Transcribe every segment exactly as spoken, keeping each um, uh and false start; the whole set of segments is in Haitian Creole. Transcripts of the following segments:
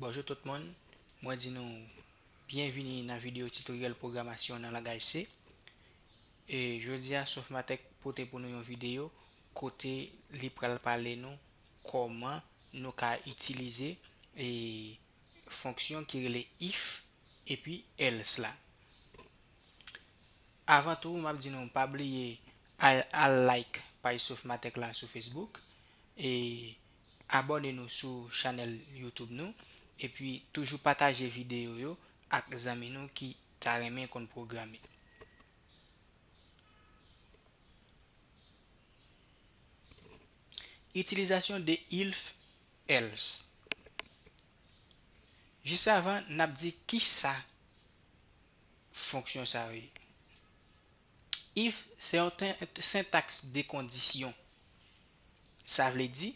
Bonjou tout moun, mwen di nou byenvini nan videyo titoryèl pwogramasyon nan langaj C. E jodi a, Sofmatech pote pou nou yon videyo kote li pral pale nou kòman nou ka itilize e fonksyon ki rele if epi else la. Avan tou, m ap di nou pa bliye al, al like paj Sofmatech la sou Facebook e abòne nou sou chanèl YouTube nou, epi toujou pataje videyo yo ak zanmi nou ki ta renmen konn pwograme. Itilizasyon de if else. Jis avan, n ap di kisa fonksyon sa yo ye. If se yon ten- sentaks de kondisyon. Sa vle di,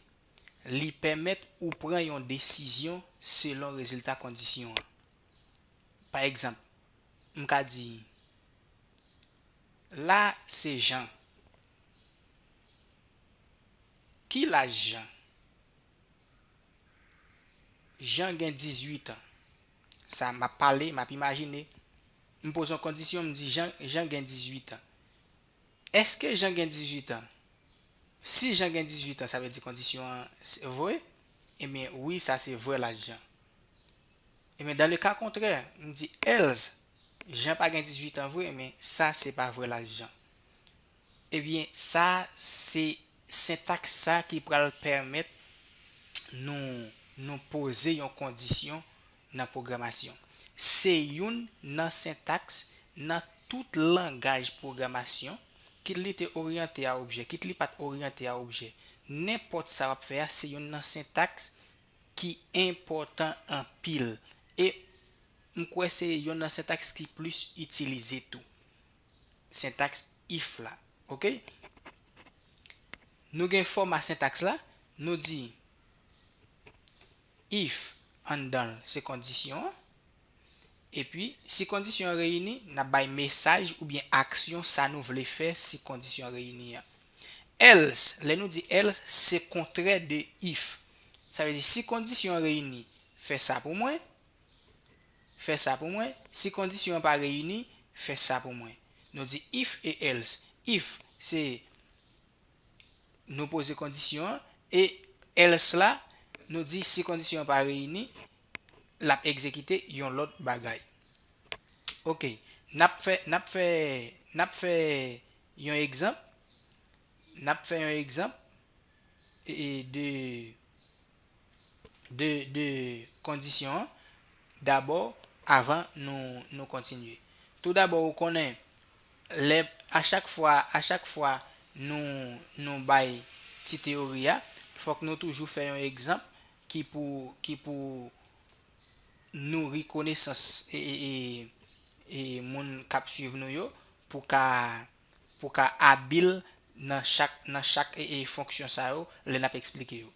li pèmèt ou pran yon desizyon selon rezilta kondisyon an. Pa egzanp, m ka di, la se Jan. Ki laj Jan? Jan gen dizuit an. Sa, m ap pale, m ap imajine. M poze yon kondisyon, m di Jan, Jan gen dizuit an. Èske Jan gen dizuit an? Si Jan gen dizuit an, sa vle di kondisyon an se vre? Ebyen, wi, sa se vrè laj Jan. Ebyen, dans le cas contraire, m di else, Jan pa gen dizuit an vre, men sa se pa vrè laj Jan. Ebyen, sa se sentaks sa ki pral pèmèt nou, nou poze yon kondisyon nan pwogramasyon. Se youn nan sentaks nan tout langaj pwogramasyon, kit li te oryante a objè, kit li pa t oryante a objè. Nenpòt sa w ap fè a, se youn nan sentaks ki enpòtan anpil. E m kwè se youn nan sentaks ki plis itilize tou. Sentaks if la. Oke? Nou gen fòma sentaks la, nou di if anndan l se kondisyon an. Epi, si kondisyon an reyini, n ap bay mesaj oubyen aksyon sa nou vle fè si kondisyon an reyini an. Else, lè nou di else, se kontrè de if. Sa vle di, si kondisyon an reyini, fè sa pou mwen, fè sa pou mwen. Si kondisyon an pa reyini, fè sa pou mwen. Nou di if e else. If, se nou poze kondisyon an, e else la, nou di si kondisyon an pa reyini, l ap egzekite yon lòt bagay. Oke, n ap fè, n ap fè, n ap fè yon egzanp, n ap fè yon egzanp e, e de, de, de kondisyon an dabò avan nou, nou kontinye. Toudabò, ou konnen, lè, a chak fwa, a chak fwa nou, nou bay ti teyori a, fòk nou toujou fè yon egzanp ki pou, ki pou nouri konesans e, e, e, e moun k ap swiv nou yo pou ka, pou ka abil nan chak, nan chak e, e fonksyon sa yo lè n ap eksplike yo.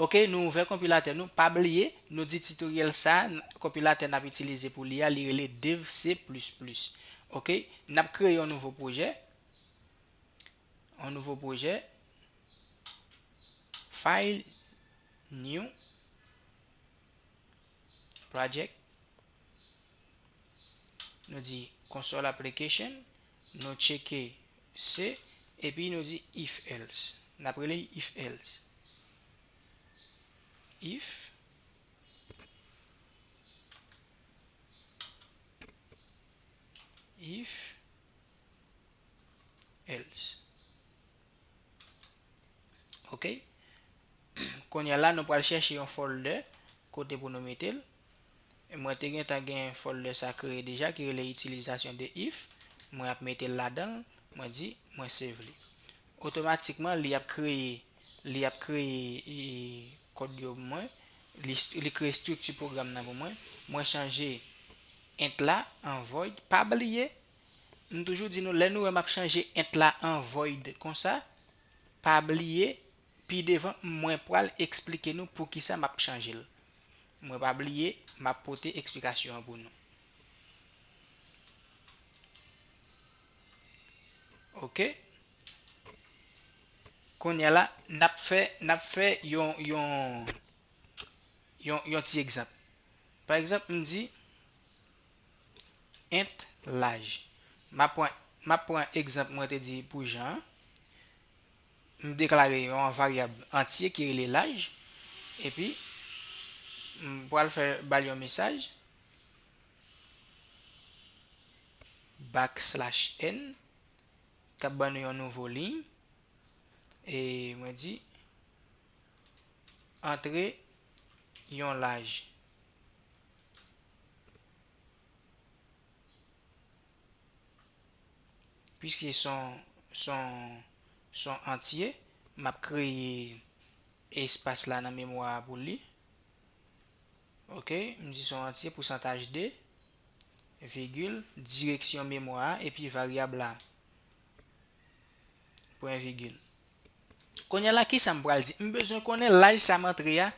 Oke, nou ouvè konpilatè nou. Pa bliye, nou di titoryèl sa, n- konpilatè n ap itilize pou li a, li rele Dev C plis plis. Oke, n ap kreye yon nouvo pwojè. Yon nouvo pwojè. File, new, project. Nou di console application, nou tcheke C, epi nou di if else. N ap rele if else. If, if else. Oke. Kounye a la, nou pral chèche yon folder kote pou nou mete l. E mwen te gentan gen folder sa kreye deja ki rele itilizasyon de if. Mwen ap mete l ladan l. Mwen di, mwen save li. Otomatikman, li ap kreye, li ap kreye, e, kòd yo pou mwen. Li, li kreye estrikti pwogram nan pou mwen. Mwen chanje int la an void. Pa bliye, m toujou di nou, lè nou wè m ap chanje int la an void konsa, pa bliye, pi devan, mwen pral eksplike nou poukisa m ap chanje l. Mwen pa bliye, m ap pote eksplikasyon an pou nou. Oke. Kounye a la, n ap fè, n ap fè yon, yon, yon, yon ti egzanp. Pa egzanp, m di int laj. M ap pran, m ap pran egzanp mwen te di pou Jean an. M deklare yon varyab antye ki rele laj. Epi, m pral fè ba l yon mesaj. Backslash n. K ap ban nou yon nouvo liy. E mwen di, antre yon laj. Piske son, son, son antye, m ap kreye espas la nan memwa a pou li. Ok, m di son antye, pousantaj de, vigil, direksyon memwa a, epi varyab la. Pwen vigil. Kounye a la, kisa m pral di? M bezwen konnen laj sa m antre a,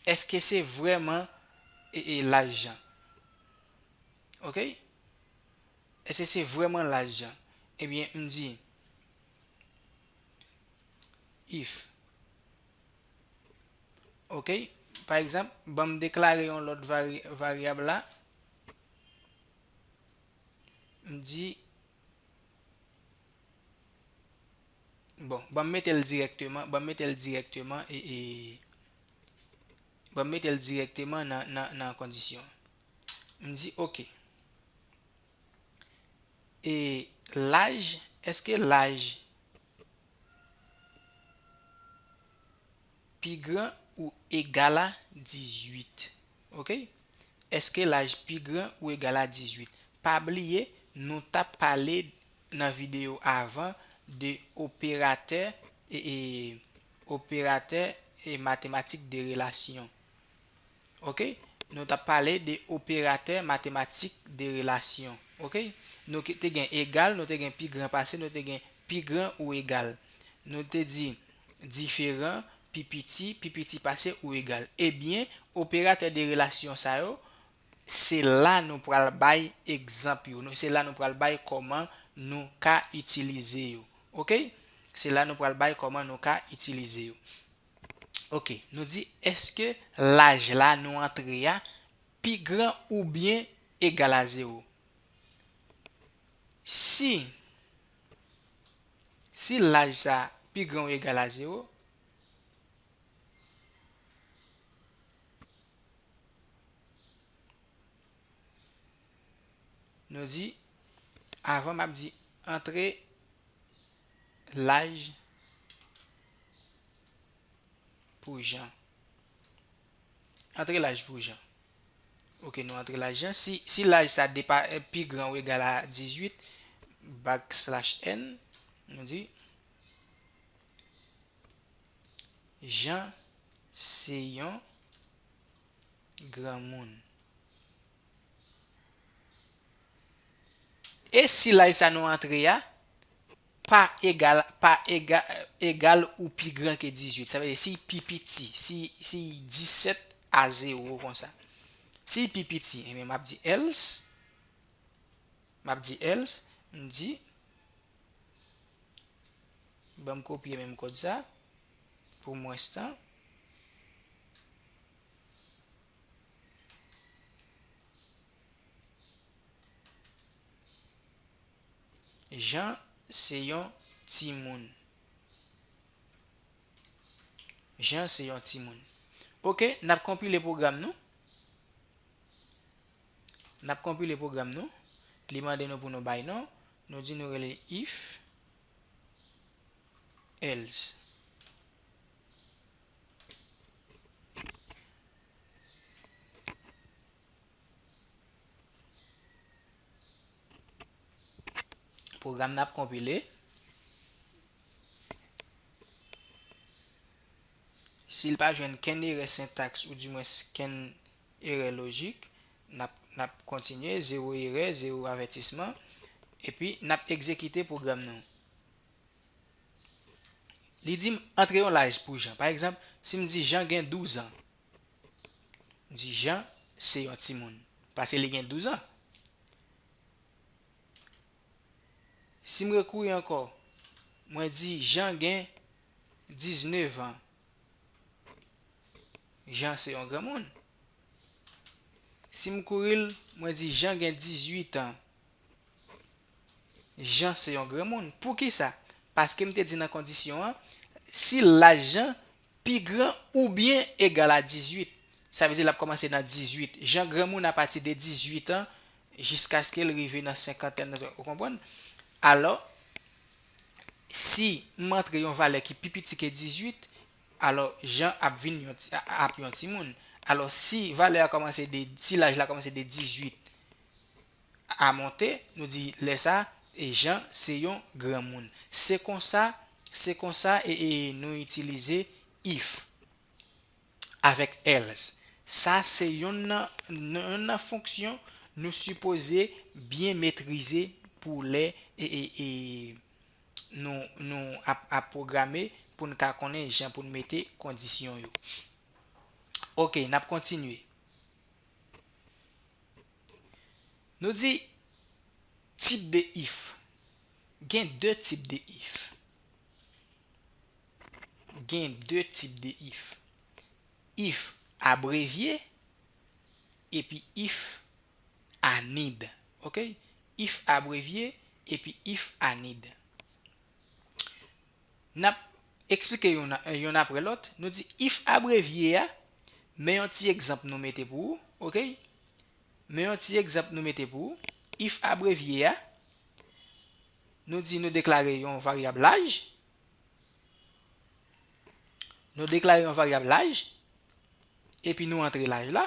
èske se vrèman e, e laj Jean? Ok? Èske se vrèman laj Jean? Ebyen, m di, if. Ok? Pa egzanp, ban m deklare yon lòt vari-, varyab la. M di, bon, ban m mete l dirèkteman, ban m mete l dirèkteman e, e, ban m mete l dirèkteman nan, nan, nan kondisyon. M di, ok. E laj, èske laj pi gran ou egal a dizuit? Ok? Èske laj pi gran ou egal a dizuit? Pa bliye, nou t ap pale nan videyo avan de operatè e, e operatè e matematik de relasyon. Ok? Nou t ap pale de operatè matematik de relasyon. Ok? Nou ki te gen egal, nou te gen pi gran pase, nou te gen pi gran ou egal. Nou te di diferan, pi piti, pi piti pase ou egal. Ebyen, operatè de relasyon sa yo, se la nou pral bay egzanp yo. Nou, se la nou pral bay kòman nou ka itilize yo. Ok? Se la nou pral bay kòman nou ka itilize yo. Ok, nou di, èske laj la nou antre a pi gran oubyen egal a zewo? Si, si laj sa pi gran ou egal a zewo, nou di, avan m ap di, antre laj pou Jean. Antre laj pou Jean. Ok, nou antre laj Jean. Si, si laj sa depa, eh, pi gran ou egal a dizuit, backslash n, nou di, Jean se yon granmoun. E si laj sa nou antre a, pa egal, pa ega-, egal ou pi gran ke dizuit. Sa vle di, si pi piti, si, si disèt a zewo konsa. Si pi piti, ebyen, m ap di else. M ap di else, m di, ban m kopye menm kòd sa pou mwens tan. Jean se yon timoun. Jean se yon timoun. Ok, n ap konpile pwogram nou. N ap konpile pwogram nou. Li mande nou pou nou bay non. Nou di nou rele if else. Pwogram nan ap konpile. Si l pa jwenn kenn erè sentaks oudimwens kenn erè lojik, n ap, n ap kontinye, zewo erè, zewo avètisman, epi n ap egzekite pwogram nan. Li di m antre yon laj pou Jean. Pa egzanp, si m di Jean gen douz an, m di Jean se yon timoun, paske li gen douz an. Si m rekouri ankò, mwen di Jean gen diznèf an. Jean se yon granmoun. Si m kouri l, mwen di Jan gen dizuit an. Jan se yon granmoun. Poukisa? Paske m te di nan kondisyon an, si laj Jan pi gran oubyen egal a dizuit, sa vle di l ap kòmanse nan dizuit. Jan granmoun apati de dizuit an jiskaske l rive nan senkantèn nan, ou konprann? Alò, si m antre yon valè ki pi piti ke dizuit, alò Jan ap vin yon ti, ap yon timoun. Alò, si valè a kòmanse de, si laj la kòmanse de dizuit a monte, nou di lè sa, e Jan se yon granmoun. Se konsa, se konsa e, e nou itilize if avèk else. Sa se yonn nan, yonn nan fonksyon nou sipoze byen metrize pou lè e, e, e nou, nou ap, ap pwograme pou n ka konnen jan pou n mete kondisyon yo. Ok, n ap kontinye. Nou di tip de if. Gen de tip de if. Gen de tip de if. If abrevye epi if a need. Ok? If abrevye epi if a need. N ap eksplike yonn, yonn apre lòt. Nou di if abrevye a, men yon ti egzanp nou mete pou ou, ok? Men yon ti egzanp nou mete pou ou. If abrevye a, nou di nou deklare yon varyab laj. Nou deklare yon varyab laj, epi nou antre laj la,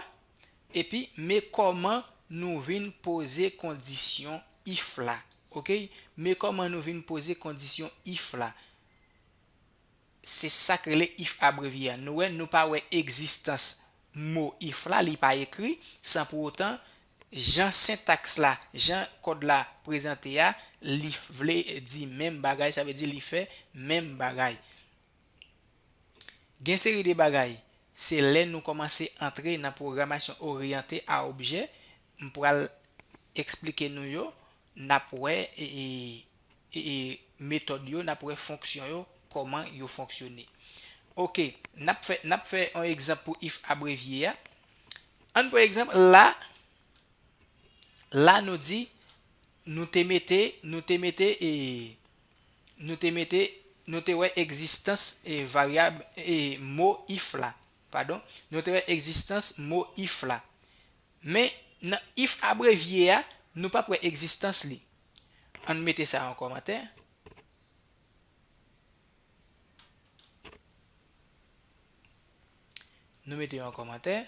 epi men kòman nou vin poze kondisyon if la, ok? Men kòman nou vin poze kondisyon if la. Se sa k rele if abrevye a. Nou wè, nou pa wè egzistans mo if la, li pa ekri, san pou otan, jan sentaks la, jan kòd la prezante a, li vle di menm bagay, sa vle di li fè menm bagay. Gen seri de bagay, se lè nou kòmanse antre nan pwogramasyon oryante a objè, m pral eksplike nou yo, n ap wè e, e, e, e metòd yo, n ap wè fonksyon yo, kòman yo fonksyone. Ok, n ap fè, n ap fè yon egzanp pou if abrevye a. Ann pran egzanp la, la nou di, nou te mete, nou te mete, e, nou te mete, nou te wè egzistans, e, varyab, e, mo if la. Padon, nou te wè egzistans mo if la. Men, nan if abrevye a, nou p ap wè egzistans li. Ann mete sa an kòmantè. Nou mete yon kòmantè.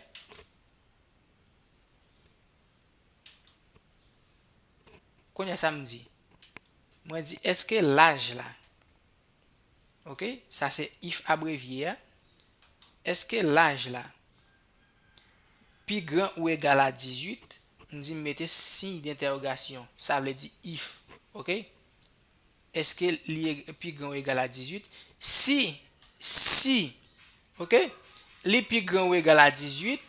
Kounye a sa m di? Mwen di, èske laj la, ok, sa se if abrevye a, èske laj la pi gran ou egal a dizuit? M di m mete siy dentèwogasyon, sa vle di if, ok? Èske li e-, pi gran ou egal a dizuit? Si, si, ok, li pi gran ou egal a dizuit,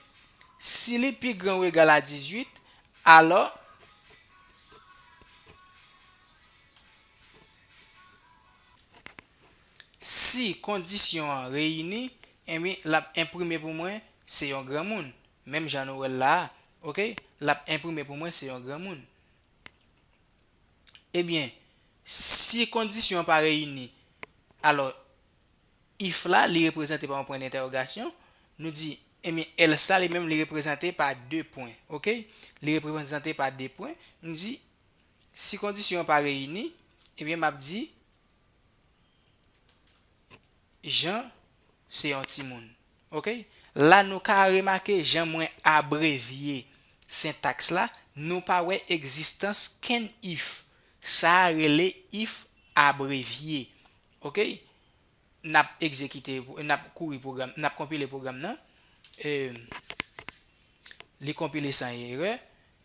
si li pi gran ou egal a dizuit, alò, si kondisyon an reyini, ebyen, l ap enprime pou mwen, se yon granmoun. Menm jan nou wè l la a, ok? L ap enprime pou mwen, se yon granmoun. Ebyen, si kondisyon an pa reyini, alò, if la, li reprezante pa yon pwen dentèwogasyon. Nou di, ebyen, else la, li menm, li reprezante pa de pwen, ok? Li reprezante pa de pwen. Nou di, si kondisyon an pa reyini, ebyen, m ap di, Jan se yon timoun. Ok? La, nou ka remake jan mwen abrevye sentaks la, nou pa wè egzistans kenn if. Sa a rele if abrevye. Ok? N ap egzekite, n ap kouri pwogram, n ap konpile pwogram nan. E, li konpile san erè,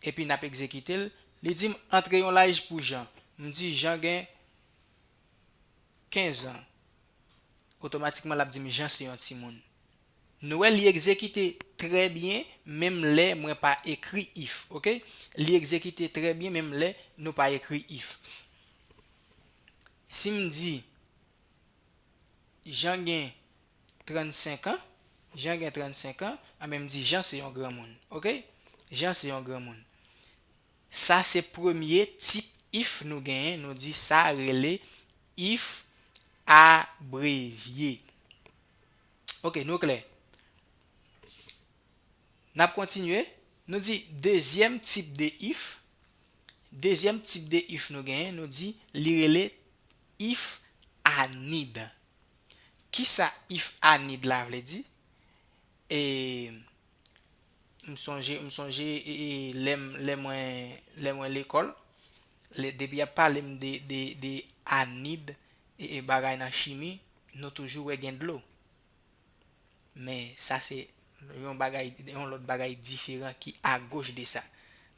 epi n ap egzekite l. Li di m antre yon laj pou Jan. M di Jan gen kenz an. Otomatikman, l ap di m Jan se yon timoun. Nou wè, li egzekite trè byen, menm lè mwen pa ekri if, ok? Li egzekite trè byen, menm lè nou pa ekri if. Si m di, Jan gen trannsenk an, Jan gen trannsenk an, anben m di Jan se yon granmoun, ok? Jan se yon granmoun. Sa se premye tip if nou genyen. Nou di sa rele if abrevye. Ok, nou klè. N ap kontinye. Nou di dezyèm tip de if. Dezyèm tip de if nou genyen, nou di li rele if I need. Kisa if I need la vle di? E, m sonje, m sonje, e, e, lè m, lè mwen, lè mwen lekòl, lè, depi y ap pale m de, de, de I need, e, e, bagay nan chimi, nou toujou wè gen dlo. Men sa se yon bagay, yon lòt bagay diferan ki agoch de sa.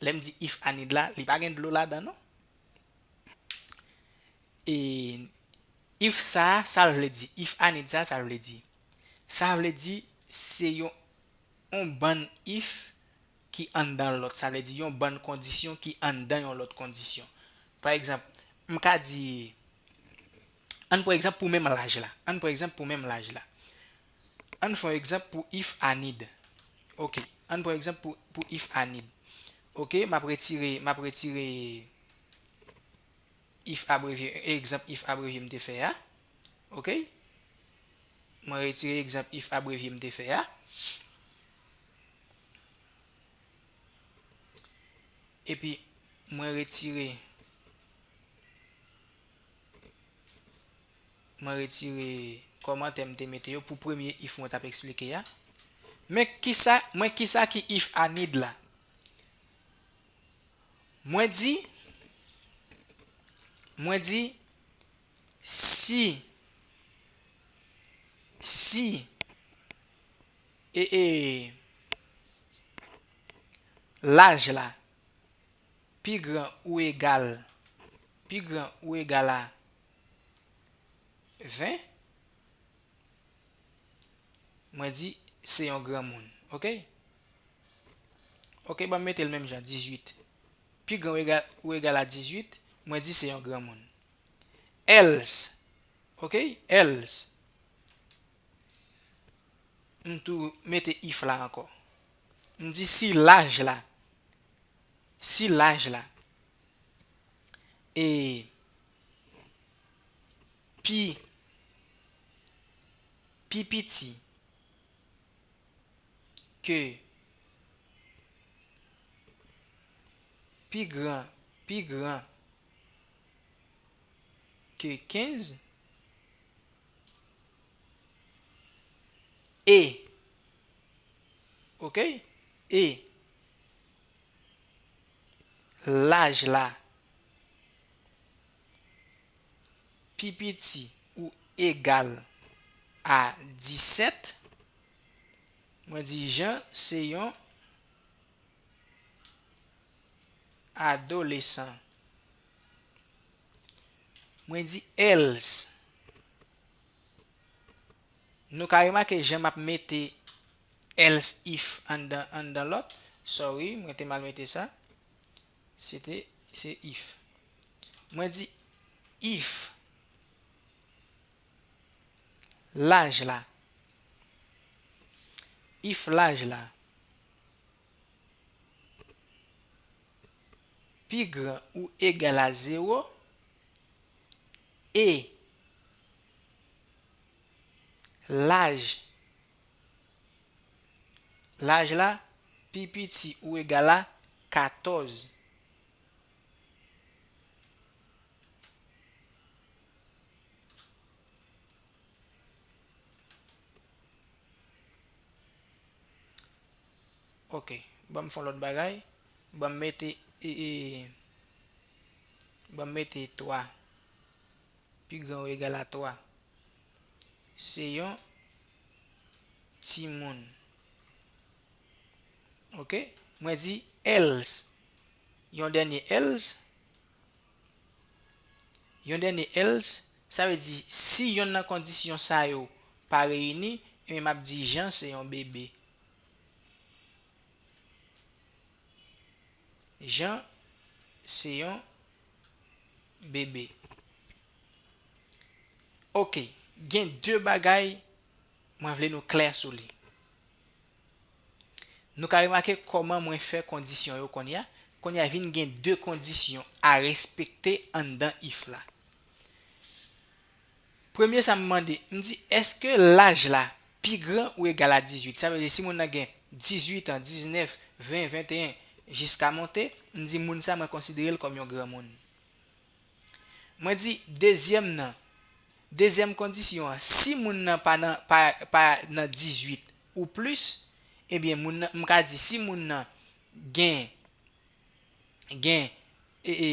Lè m di if I need la, li pa gen dlo ladan non. E if sa, sa l vle di? If I need sa, sa l vle di? Sa vle di se yon, yon bann if ki anndan lòt. Sa vle di yon bann kondisyon ki anndan yon lòt kondisyon. Pa egzanp, m ka di, ann pran egzanp pou menm laj la. Ann pran egzanp pou menm laj la. Ann fè yon egzanp pou if I need. Ok. Ann pran egzanp pou, pou if I need. Ok, m ap retire, m ap retire if abrevye, egzanp if abrevye m te fè a. Ok? Mwen retire egzanp if abrevye m te fè a. Epi, mwen retire, mwen retire kòmantè m te mete yo pou premye if mwen t ap eksplike a. Men kisa, men kisa ki if I need la? Mwen di, mwen di, si, si, e, e, laj la pi gran ou egal, pi gran ou egal a ven, mwen di se yon granmoun. Ok? Ok, ban m mete l menm jan, dizuit. Pi gran ou egal, ou egal a dizuit, mwen di se yon granmoun. Else, ok? Else. M tou mete if la ankò. M di si laj la, si laj la, e pi, pi piti ke, pi gran, pi gran ke kenz, e, ok? E laj la pi piti ou egal a disèt, mwen di Jan se yon adolesan. Mwen di else. Nou ka remake jan m ap mete else if anndan, anndan lòt. Sorry, mwen te mal mete sa. Se te, se if. Mwen di if laj la, if laj la pi gran ou egal a zewo, e laj, laj la pi piti ou egal a katòz. Ok, ban m fè yon lòt bagay. Ban m mete, e, e, ban m mete twa. Pi gran ou egal a twa. Se yon timoun. Ok? Mwen di else. Yon dènye else. Yon dènye else, sa vle di si yonn nan kondisyon sa yo pa reyini, ebyen m ap di Jan se yon bebe. Jan se yon bebe. Ok, gen de bagay mwen vle nou klè sou li. Nou ka remake kòman mwen fè kondisyon yo kounye a. Kounye a vin gen de kondisyon a respekte anndan if la. Premye sa m mande, m di, èske laj la pi gran ou egal a dizuit? Sa vle di si moun nan gen dizuit an, diznèf, ven, venteyen, jiska monte, m di moun sa mwen konsidere l kòm yon granmoun. Mwen di dezyèm nan, dezyèm kondisyon an, si moun nan pa nan, pa, pa nan dizuit ou plis, ebyen moun nan, m ka di si moun nan gen, gen, e, e,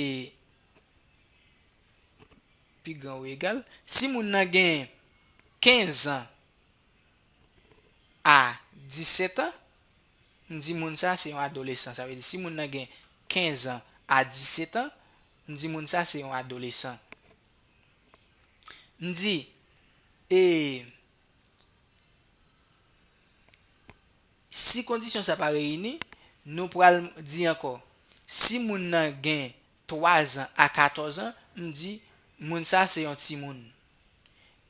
pi gran ou egal, si moun nan gen kenz an a disèt an, m di moun sa se yon adolesan. Sa vle di si moun nan gen kenz an a disèt an, m di moun sa se yon adolesan. M di, e, si kondisyon sa pa reyini, nou pral di ankò, si moun nan gen twa zan a katòz an, m di moun sa se yon timoun.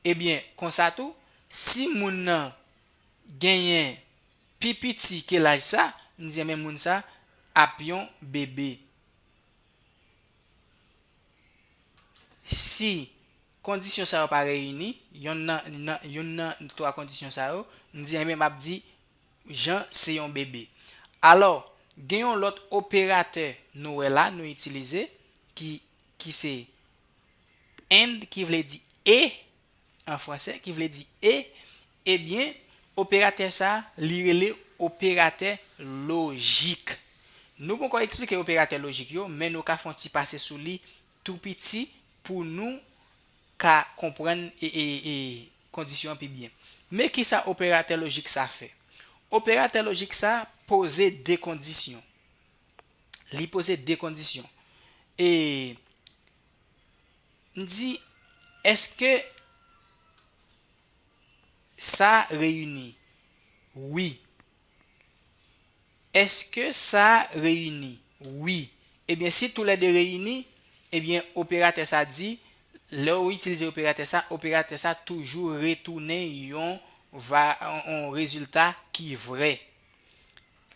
Ebyen, konsa tou, si moun nan genyen pi piti ke laj sa, m di, enben, moun sa ap yon bebe. Si kondisyon sa yo pa reyini, yonn nan, nan, youn nan twa kondisyon sa yo, m di, enben, m ap di, Jan se yon bebe. Alò, gen yon lòt operatè nou wè la, nou itilize, ki, ki se and, ki vle di e, an fransè, ki vle di e, ebyen, operatè sa, li rele operatè lojik. Nou poko eksplike operatè lojik yo, men nou ka fè yon ti pase sou li tou piti pou nou ka konprann e, e, e kondisyon an pi byen. Men kisa operatè lojik sa fè? Operatè lojik sa poze de kondisyon. Li poze de kondisyon. E m di, èske sa reyini? Wi. Èske sa reyini? Wi. Ebyen, si toulède reyini, ebyen, operatè sa di, lè w itilize operatè sa, operatè sa toujou retounen yon va, yon, yon rezilta ki vrè.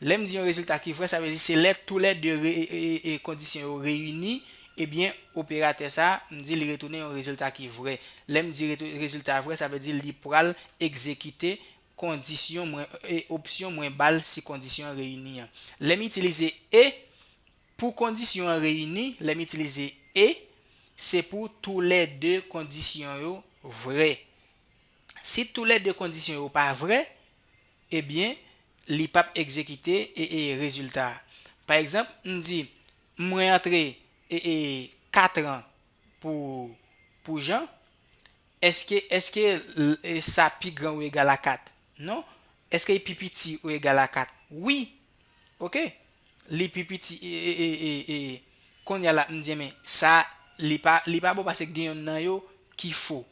Lè m di yon rezilta ki vrè, sa vle di se lè toulède re, e, e, e, kondisyon yo reyini, ebyen, operatè sa, m di li retounen yon rezilta ki vrè. Lè m di retou, rezilta vrè, sa vle di li pral egzekite kondisyon mwen, e, opsyon mwen ba l si kondisyon an reyini an. Lè m itilize e pou kondisyon an reyini, lè m itilize e, se pou toulède kondisyon yo vrè. Si toulède kondisyon yo pa vrè, ebyen, li p ap egzekite e, e rezilta a. Pa egzanp, m di, mwen antre e, e kat an pou, pou Jan, èske, èske l, e, sa pi gran ou egal a kat? Non. Èske li pi piti ou egal a kat? Wi. Oke. Li pi piti, e, e, e, e, e, kounye a la, m di, men sa, li pa, li pa bon paske gen yonn nan yo ki fo.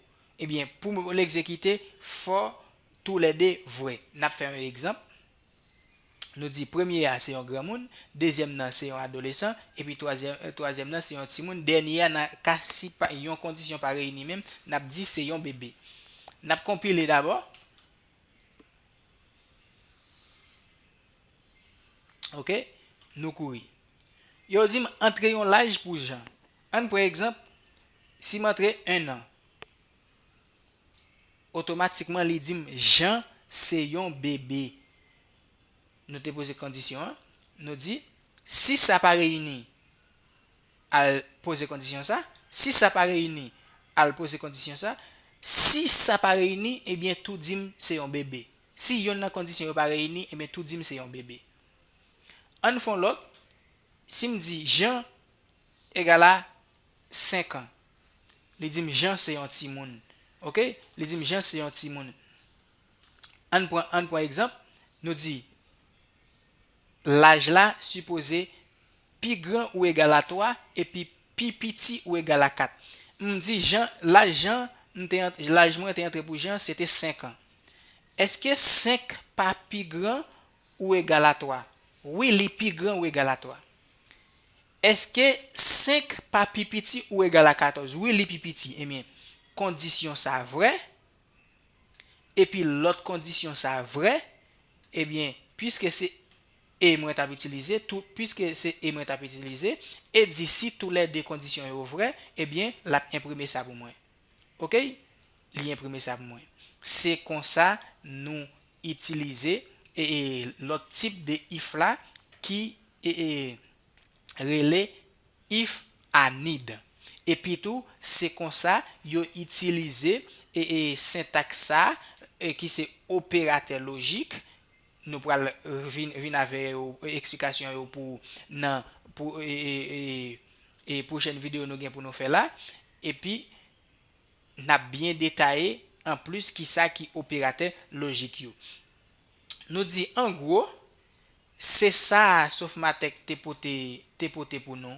Ebyen, pou l egzekite, fò toulède vrè. N ap fè yon egzanp. Nou di premye a se yon granmoun, dezyèm nan se yon adolesan, epi twazyèm, twazyèm nan se yon timoun, dènye a nan ka si pa, yon kondisyon pa reyini menm, n ap di se yon bebe. N ap konpile dabò. Oke? Nou kouri. Yo di m antre yon laj pou Jan. Ann pran egzanp, si m antre en an, otomatikman li di m Jan se yon bebe. Nou te poze kondisyon an, nou di, si sa pa reyini, al poze kondisyon sa. Si sa pa reyini, al poze kondisyon sa. Si sa pa reyini, ebyen, tou di m se yon bebe. Si yonn nan kondisyon yo pa reyini, ebyen, tou di m se yon bebe. Ann fè yon lòt. Si m di Jan egal a senk an, li di m Jan se yon timoun. Oke? Li di m Jan se yon timoun. Ann pran, ann pran egzanp. Nou di, laj la sipoze pi gran ou egal a twa epi pi piti ou egal a kat. M di Jan, laj Jan, m te ant-, laj mwen te antre pou Jan, se te senk an. Èske senk pa pi gran ou egal a twa? Wi, li pi gran ou egal a twa. Èske senk pa pi piti ou egal a katòz? Wi, li pi piti. Ebyen, kondisyon sa vrè. Epi lòt kondisyon sa vrè, ebyen, piske se e mwen t ap itilize, tou, piske se e mwen t ap itilize, e di si toulède kondisyon yo vrè, ebyen, l ap enprime sa pou mwen. Oke? Li enprime sa pou mwen. Se konsa nou itilize e, e, lòt tip de if la ki e, e, rele if anid. Epi tou, se konsa yo itilize e, e, sentaks sa e, ki se operatè lojik. Nou pral vin, vin avè yo, eksplikasyon yo pou nan pou e, e, e, e pwochèn videyo nou gen pou nou fè la. Epi n ap byen detaye anplis kisa ki operatè lojik yo. Nou di an gwo, se sa Sofmatech te pote, te pote pou nou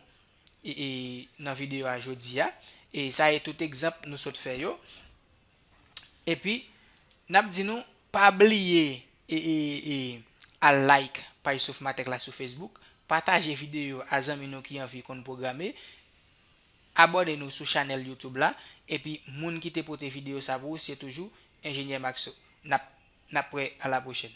e, e, nan videyo a jodi a. E sa e tout egzanp nou sot fè yo. Epi, n ap di nou, pa bliye e, e, e, al like paj Sofmatech la sou Facebook, pataje videyo a zanmi nou ki anvi konn pwograme, abòne nou sou chanèl YouTube la, epi moun ki te pote videyo sa pou ou, se toujou Enjenyè Maxo. N ap, n ap wè a la pwochèn.